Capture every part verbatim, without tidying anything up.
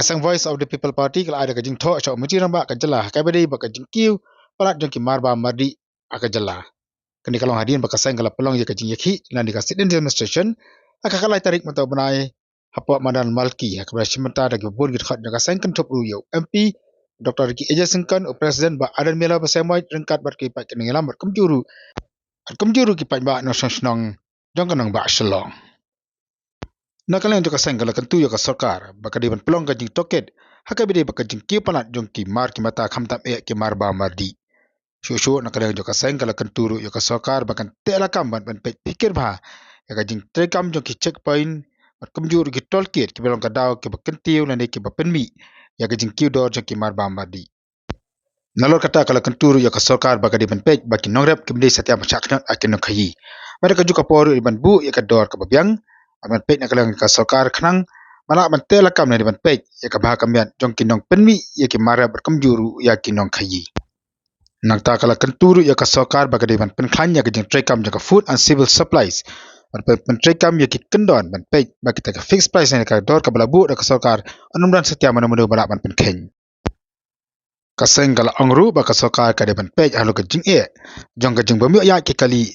Seng Voice of the People Party ka la ai da ka jingthoh sha u Myntri Rangbah ka jylla ha kaba ïadei bad ka jingkiew palat jong ki mar bam mar dih ha ka jylla. Kane ka long hadien ba ka seng ka la pynlong ïa ka jingïakhih lane ka sit-in demonstration ha ka khatlai tarik mynta u bnai hapoh madan Malki, ha kaba la shim bynta da kiba bun ki dkhot jong ka seng, kynthup ruh ïa u M P Doctor Ricky A J Syngkon, u President Bah Ardent Miller Basaiawmoit, ryngkat bad ki paid ki nongïalam bad kumjuh ruh, bad kumjuh ruh ki paidbah nongshong shnong jong ka nongbah Shillong. Na ka liang jong ka seng ka la kyntu ïa ka sorkar ba ka dei ban pynlong ka jingtohkit ha kaba ïadei bad ka jingkiew palat jong ki mar ki mata, khamtam eh ki mar bam mar dih. Shuh shuh na ka liang jong ka seng ka la kyntu ruh ïa ka sorkar ba kan teh lakam ban, ban peit phikir bha ïa ka jingtreikam jong ki checkpoint bad kumjuh ruh ki toll gate kiba long ka daw kiba kyntiew lane kiba pynmih ïa ka jingkiew dor jong ki mar bam mar dih. Nalor kata ka la kyntu ruh ïa ka sorkar ba ka dei ban peit ba ki nongrep kim dei satia ban shah khñiot ha ki nongkhaïi. Bad ha kajuh ka por ruh dei ban buh ïa ka dor kaba biang, ban peit na ka liang ka sorkar khnang ba lah ban teh lakam lane ban peit ïa ka bha ka miat jong ki nongpynmih ïa ki mar rep bad kumjuh ruh ïa ki nongkhaïi. Nangta ka la kyntu ruh ïa ka sorkar ba ka dei ban pynkhlaiñ ïa ka jingtreikam jong ka Food and Civil Supplies, ban pyn-, pyntreikam ïa ki kyndon ban peit ba kita ka fixed price lane ka dor kaba la buh da ka sorkar yn ym don satia mano mano ba lah ban pynkheiñ. Ka seng ka la ong ruh ba ka sorkar ka dei ban peit halor ka jingeh jong ka jingbym ïoh ïaid ki kali,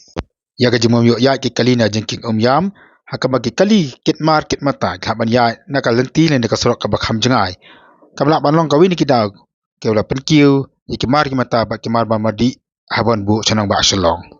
ïa ka jingbym ïoh ïaid ki kali na jingkieng umïam, ha kaba ki kali kit mar kit mata ki hap ban ïaid na ka lynti lane ka surok kaba kham jngai, kaba lah ban long kawei na ki daw kiba la pynkiew ïa ki mar ki mata bad ki mar bam mar dih ha ban buh sha nongbah Shillong.